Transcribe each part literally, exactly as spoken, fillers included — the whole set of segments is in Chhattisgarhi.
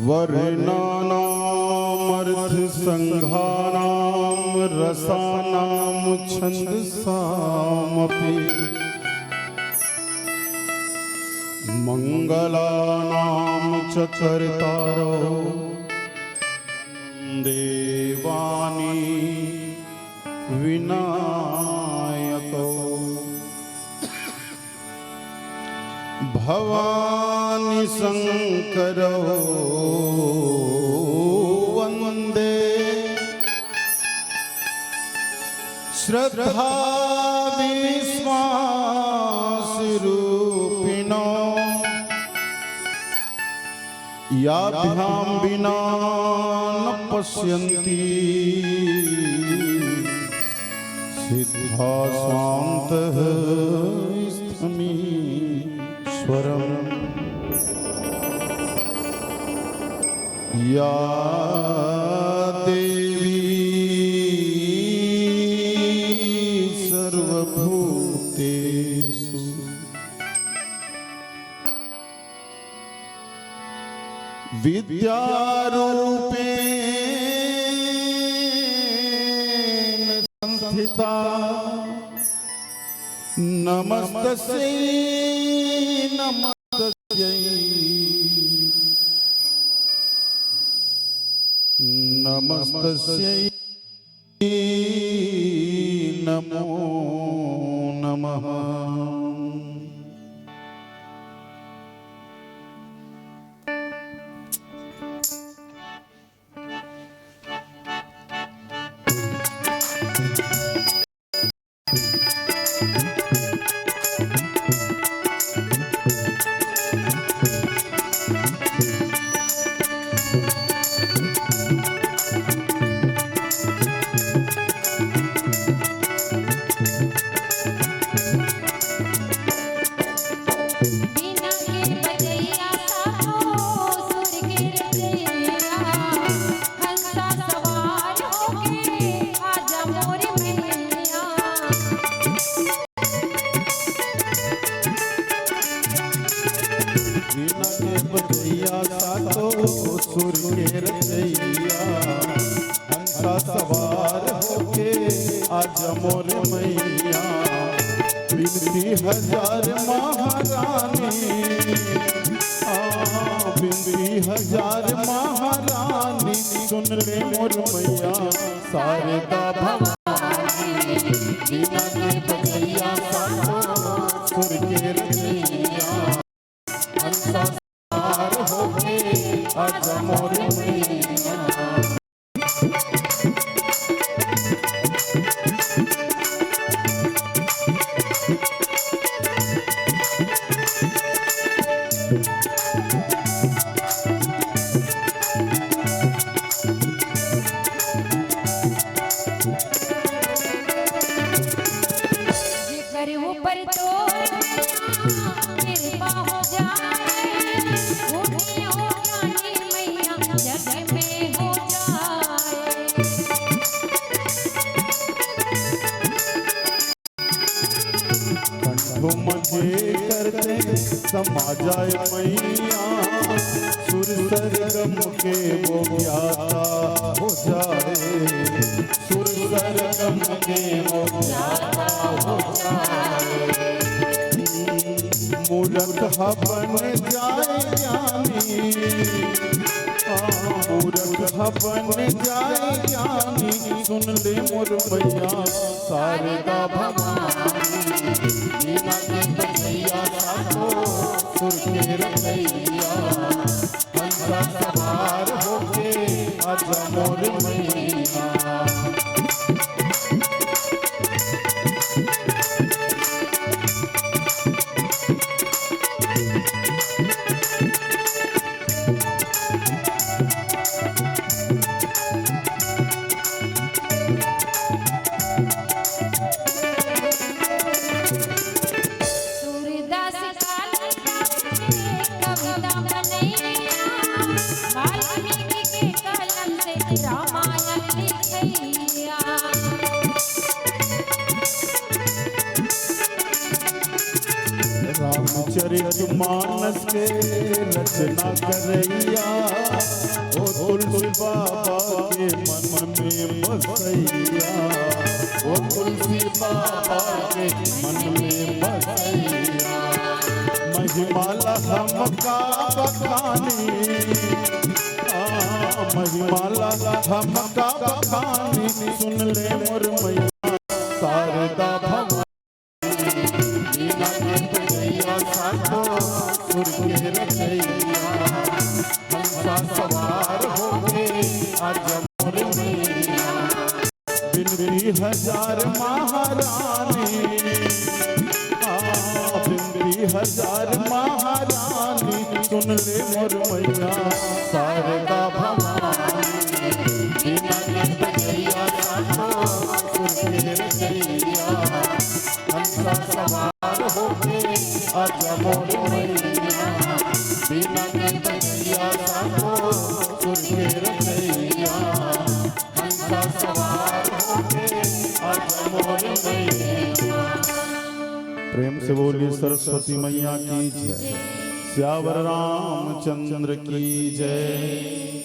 वर्णानामर्थसङ्घानां रसानां छन्दसामपि। मङ्गलानां च कर्तारौ देवानि विनायकौ। भवानि शङ्करौ वन्दे श्रद्धाविश्वासरूपिणौ। याभ्यां विना न पश्यन्ति सिद्धा स्वान्तः स्थमीश्वरम्। या देवी सर्वभूतेषु विद्यारूपेण संस्थिता। नमस्तस्यै, नमस्तस्यै, नमस्तस्यै नमो नमः। बीना के बजइया सातो सुर के रचइया, हंसा सवार होके आजा मोर मैया। बीना के बजइया सातो सुर के रचइया, हंसा सवार होके आजा मोर मैया। बिनती हजार महारानी, आ, बिनती हजार महारानी, सुन ले मोर मैया शारदा भवानी। बीना के बजइया सातो सुर के रचइया, हंसा सवार होके आजा मोर मैया। जेकर ऊपर तोर कृपा हो जाए, वो भी हो ज्ञानी मैया जग में हो जाए। कंठ मधे करते समा जाए मैया, सुर सरगम के वो ज्ञाता हो जाए, सुर सरगम के वो ज्ञाता हो जाए। मूरख बन जाए ज्ञानी, हाँ, मूरख बन जाए ज्ञानी, सुन ले मोर मैया शारदा भवानी। बीना के बजैया सातो सुर के रचैया, हंसा सवार होके आजा मोर मैया। सूरदास कालिदास के कविता बनैया, वाल्मीकि के कलम से रामायण लिखैया। रामचरित मानस के रचना करैया, ओ तुलसी बाबा के मन में बसैया, ओ तुलसी बाबा के मन में बसैया। महिमा ला हम का बखानी, आ, महिमा ला हम का बखानी, सुन ले मोर मैया शारदा भवानी। बीना के बजैया सातो सुर के रचैया, हंसा सवार होके आजा मोर मैया। बिनती हजार महारानी, हाँ, बिनती हजार महारानी, सुन ले मोर मैया शारदा भवानी। बीना के बजैया सातो सुर के रचैया, हंसा सवार होके आजा मोर मैया। बीना के बजैया सातो सुर के रचैया, हंसा सवार होके आजा मोर मैया। प्रेम से बोलिए सरस्वती मैया की जय, सियावर रामचंद्र की जय।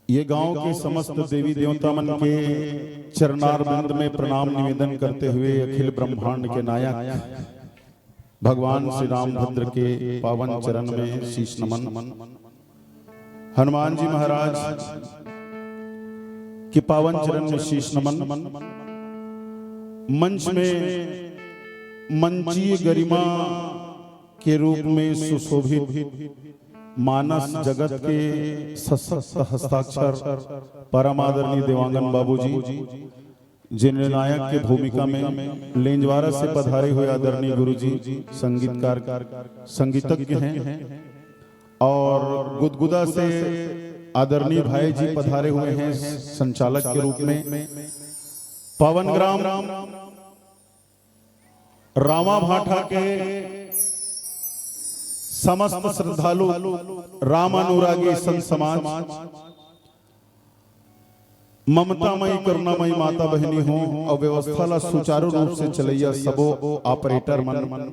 ये गांव के समस्त देवी देवता मन के चरणार बिंद में प्रणाम निवेदन करते हुए अखिल ब्रह्मांड के नायक भगवान श्री रामभद्र के पावन चरण में शीश नमन। हनुमान जी महाराज के पावन चरण में शीश नमन। मंच में मंचीय गरिमा के रूप में सुशोभित मानस जगत के सशक्त हस्ताक्षर परम आदरणीय देवांगन बाबूजी, जिन नायक के भूमिका में लेंजवारा से पधारे हुए आदरणीय गुरुजी संगीतकार, संगीतज्ञ हैं और गुदगुदा से आदरणीय भाई जी पधारे हुए हैं संचालक के रूप में। पावन ग्राम रामा भाटा के समस्त श्रद्धालु, राम अनुरागी संत समाज, ममतामयी करुणामयी माता बहिनी हो और व्यवस्था ला सुचारू रूप से चलैया सबो ऑपरेटर मन,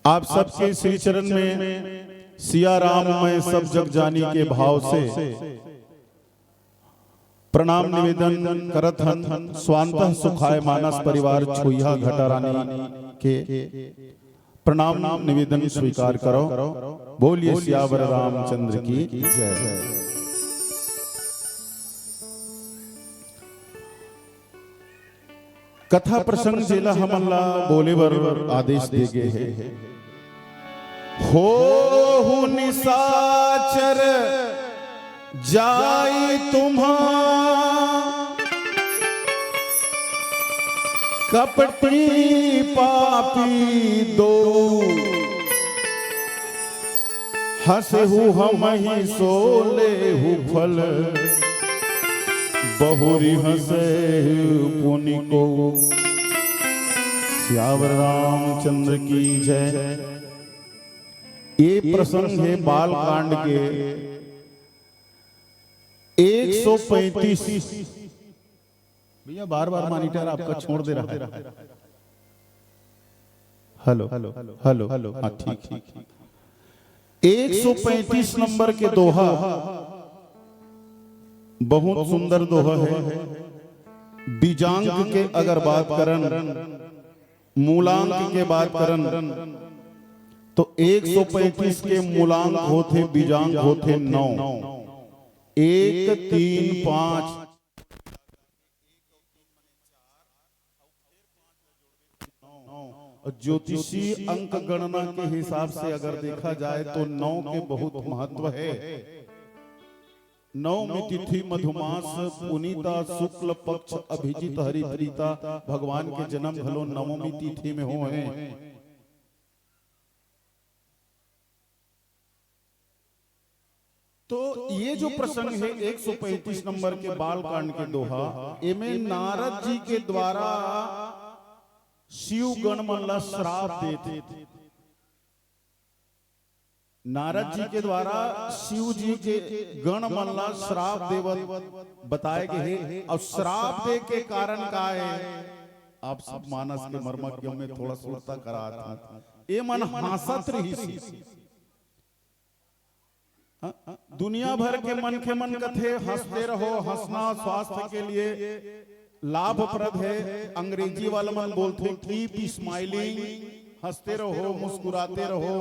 आप सबके श्री चरण में सिया राम मैं सब जग जानी के भाव से प्रणाम निवेदन करत हन। स्वांतः सुखाय मानस परिवार छुइहा घटारानी के प्रणाम निवेदन स्वीकार करो। बोलिए सियावर रामचंद्र की जय। कथा प्रसंग जेला हमन ला बोले बर आदेश दे गे हे। होहु निशाचर जाई तुम्हा, कपटी पापी दो। हंसेहु हमहि सोलेहु फल, बहुरी हंसेहु पुनि को। सियावर रामचंद्र की जय। ये प्रसंग है बाल कांड के एक सौ पैंतीस। भैया, बार बार मॉनिटर आपका छोड़ दे रहा है। Hello, hello, hello. हाँ, ठीक, ठीक। एक सौ पैंतीस नंबर के दोहा बहुत सुंदर दोहा है। बीजांक के अगर बात करन, मूलांक के बात करन, तो एक सौ पैंतीस के मूलांक होथे, बीजांक होथे नौ। एक, तीन, पाँच। और ज्योतिषी अंक गणना के हिसाब से अगर देखा जाए तो नौ के बहुत महत्व है। नवमी तिथि मधुमास पुनीता शुक्ल पक्ष अभिजित हरिप्रीता, भगवान के जन्म घलो नवमी तिथि में होहे। तो ये जो प्रसंग है एक सौ पैंतीस नंबर के बाल कांड के दोहा, एमे नारद जी के द्वारा शिव गण मन ला श्राप देथे। नारद जी के द्वारा शिव जी के गण मन ला श्राप देवत बताए गए हे। और श्राप दे के कारण का है, आप सब मानस के मर्मज्ञ में थोड़ा सुरता करात हूँ। ये मन हाँसत रहिस। हाँ? दुनिया भर के मनखे मन कथे, "हंसते रहो, हंसना स्वास्थ्य के लिए लाभप्रद है।" अंग्रेजी वाला मन बोलथे, "Keep smiling", हंसते रहो, मुस्कुराते रहो।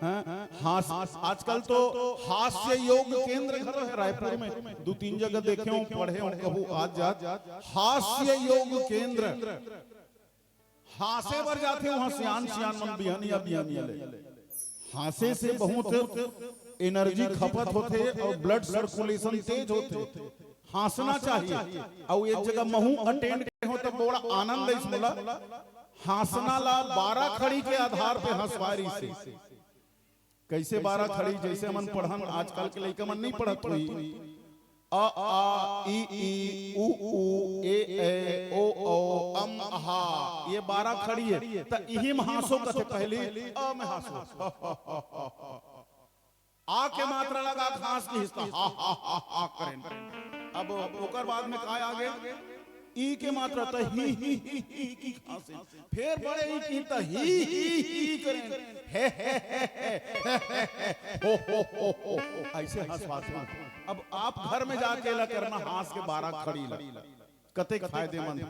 हाँ? हास-, आजकल तो हास्य योग केंद्र घलो है रायपुर में, दू तीन जगह देखे हूँ, पढ़े हूँ, कहूँ आज जात, हास्य योग केंद्र। हाँसे बर जाथे उहाँ सियान, सियान मन बिहनिया, बिहनिया ले। हाँसे से बहुत एनर्जी खपत होथे और ब्लड सर्कुलेशन तेज होथे। हाँसना चाहिए। और एक जगह महू अटेंड करे हो तो बड़ा आनंद आइस मोला। हाँसना ला बारह खड़ी के आधार पे हंसवारी से। कैसे बारह खड़ी? जैसे हमन पढ़न, आजकल के लइका मन नहीं पढ़त होई। अ, आ, इ, ई, उ, ऊ, ए, ऐ, ओ, औ, अम, हा, ये बारह खड़ी है। त इही में हाँसो कथे, पहली अ में हाँसो। आ के मात्रा लगा के हाँस के हिस्सा, हा, हा, हा, हा करेन। अब ओकर बाद में काय आगे? ई के मात्रा त ही, ही, ही, ही, ही हाँसे। फेर बड़े ही की त ही, ही, ही, ही करेन। हे, हे, हे, हो, हो, हो, हो। ऐसे हंसवाथे। अब आप घर में जाके ला करना, हाँस के बारह खड़ी ला। कतेक फायदेमंद।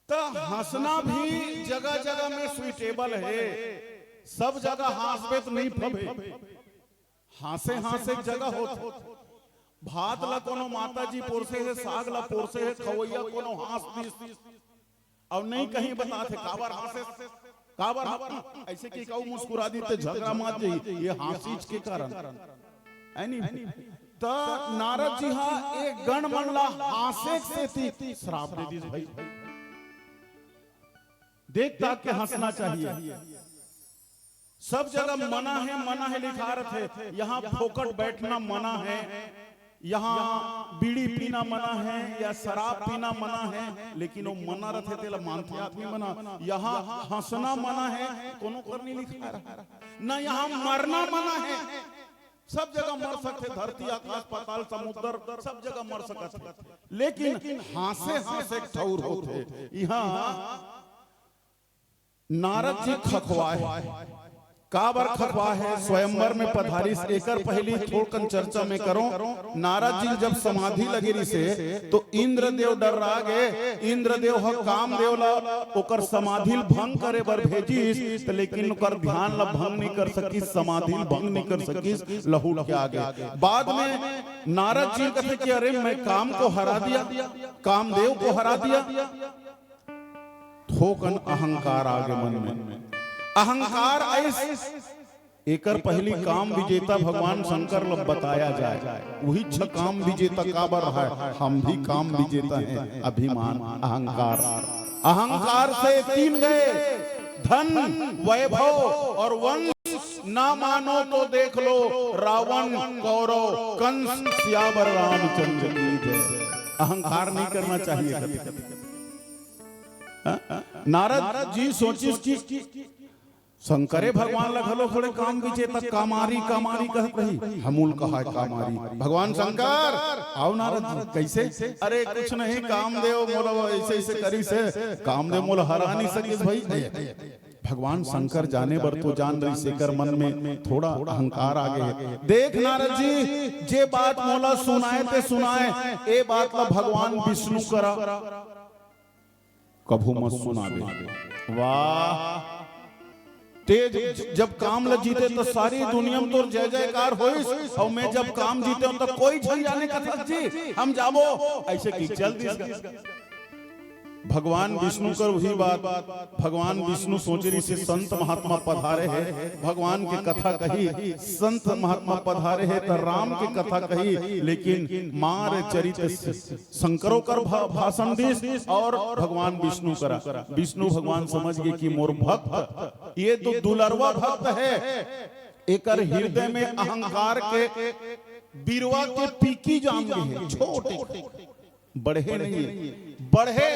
त हंसना भी जगह जगह में सुइटेबल है। सब जगह हाँसबे त नहीं फबे। हाँसे हाँसे जगह होत। भात ला कोनो माता जी पोरसे हे, साग ला पोरसे हे, खवैया कोनो हाँस दिस। अब नहीं कहीं बताथे, "काबर हाँसे? काबर हाँसे?" ऐसे कि कहूँ मुस्कुरा दी त झगड़ा मच जाई, ये हाँसीच के कारण। है नी? त नारद जी हा एक गण मन ला हाँसे सेती श्राप दे दिस भाई। देख ताक के हंसना चाहिए। सब जगह मना है, मना है लिखा रथे, यहाँ फोकट बैठना मना है, यहाँ बीड़ी पीना मना है या शराब पीना मना है, लेकिन वो मना रथे तेला मानथे आदमी मना। यहाँ हंसना मना है, कोनो कर नहीं लिखा रहा। ना यहाँ मरना मना है, सब जगह मर सकथे, धरती, आकाश, पाताल, समुद्र, सब जगह मर सकत हे, लेकिन हाँसे हाँसे ठौर होथे। यहाँ नारद जी खखवाए। काबर खखवाए हे? स्वयंवर में पधारिस, एकर पहली थोड़कन चर्चा में करो। नारद जी जब समाधि लगे रिसे, तो इंद्रदेव डर्रा गे। इंद्रदेव ह कामदेव ला ओकर समाधि ल भंग करे बर भेजिस, त लेकिन ओकर ध्यान ला भंग नहीं कर सकिस, समाधि ल भंग नहीं कर सकिस, लहुट के आगे। बाद में नारद जी कथे कि "अरे, मैं काम को हरा दिया, कामदेव को हरा दिया।" थोकन अहंकार आगे मन में। अहंकार आइस, एकर पहली काम विजेता भगवान शंकर ल बताया जाए। वही छ काम विजेता काबर है, हम भी काम विजेता हैं। अभिमान, अहंकार, अहंकार से तीन गए, धन, वैभव और वंश। ना मानो तो देख लो, रावण, कौरव, कंस, सियावर रामचंद्र की जय। अहंकार नहीं करना चाहिए कभी। हाँ? नारद जी सोचिस कि शंकरे भगवान ला घलो थोड़े काम बिचे, त कामारी कामारी कहत रही, हमू ल कहाय कामारी। भगवान शंकर, आओ नारद जी, कैसे? अरे कुछ नहीं, कामदेव मोला ऐसे ऐसे करिस हे, कामदेव मोला हरा नहीं सकिस भाई। भगवान शंकर जाने बर तो जान रहिस, एकर मन में थोड़ा अहंकार आ गे हे। देख नारद जी, जे बात मोला सुनाए ते सुनाए, ए बात ला भगवान विष्णु करा कभू मत सुनाबे। वाह, ते ज-, जब काम ल जीते त सारी दुनिया में तोर जय जयकार होइस, अउ मैं जब काम जीते हूं त कोई झन जाने कथस जी, हम जाबो, ऐसे कि चल दिस। भगवान विष्णु कर वही बात, भगवान विष्णु सोचे रहिसे संत महात्मा पधारे हे, भगवान के कथा कही, संत महात्मा पधारे हे त राम के कथा कही, लेकिन मार चरित शंकरो कर भा-, भाषण दिस और भगवान विष्णु करा। विष्णु भगवान समझ गे कि मोर भक्त ये तो दुलरवा भक्त हे, एकर हृदय में अहंकार के बिरवा के पीकी जाम गे हे, छोटे बढ़े नहीं हे, बढ़े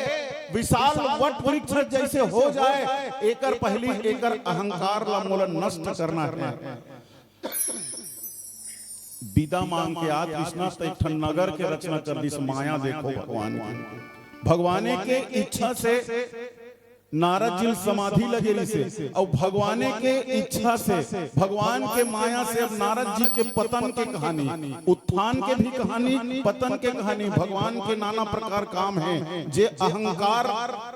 विशाल वट वृक्ष जैसे हो जाए, एकर पहली एकर अहंकार ला मोला नष्ट करना हे। बिदा मांग के आ कृष्णा त एक ठन नगर के रचना कर दिस। माया देखो भगवान की, भगवाने के इच्छा से नारद जी ल समाधि लगे रिसे, अउ भगवाने के इच्छा से, भगवान के माया से अब नारद जी के पतन के कहानी, उत्थान के भी कहानी, पतन के कहानी, भगवान के नाना प्रकार काम हे। जे अहंकार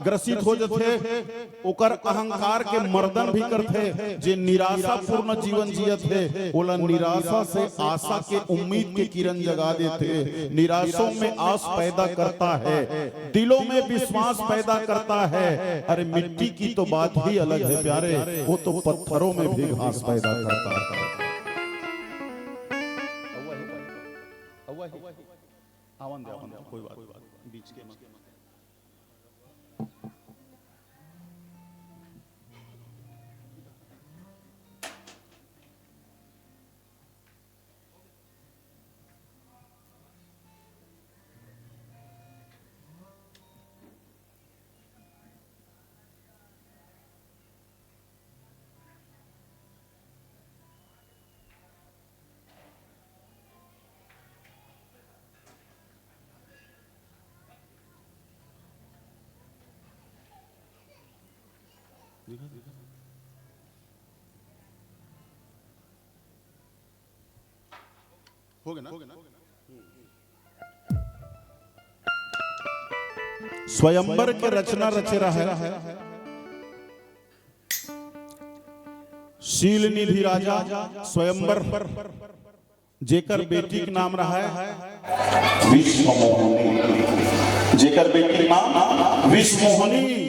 ग्रसित हो जथे, ओकर अहंकार के मर्दन भी करथे। जे निराशापूर्ण जीवन जियत हे, ओला निराशा से आशा के उम्मीद के किरण जगा देथे। निराशों में आस पैदा करता है, दिलों में विश्वास पैदा करता है। अरे मिट्टी की तो बात ही अलग है प्यारे, वो तो पत्थरों में भी घास पैदा करता है। आवन दे, आवन दे, कोई बात नहीं, बीच के मत। हो गया ना? स्वयंवर के रचना रचे रहा है शील निधि राजा स्वयंवर, जेकर बेटी के नाम रहा है विश्वमोहिनी, जेकर बेटी के नाम विश्वमोहिनी।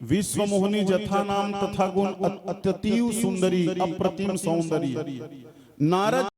विश्वमोहिनी जथा नाम तथा गुण अत-, अत्यतीव सुंदरी, अप्रतिम सौंदर्य। नारद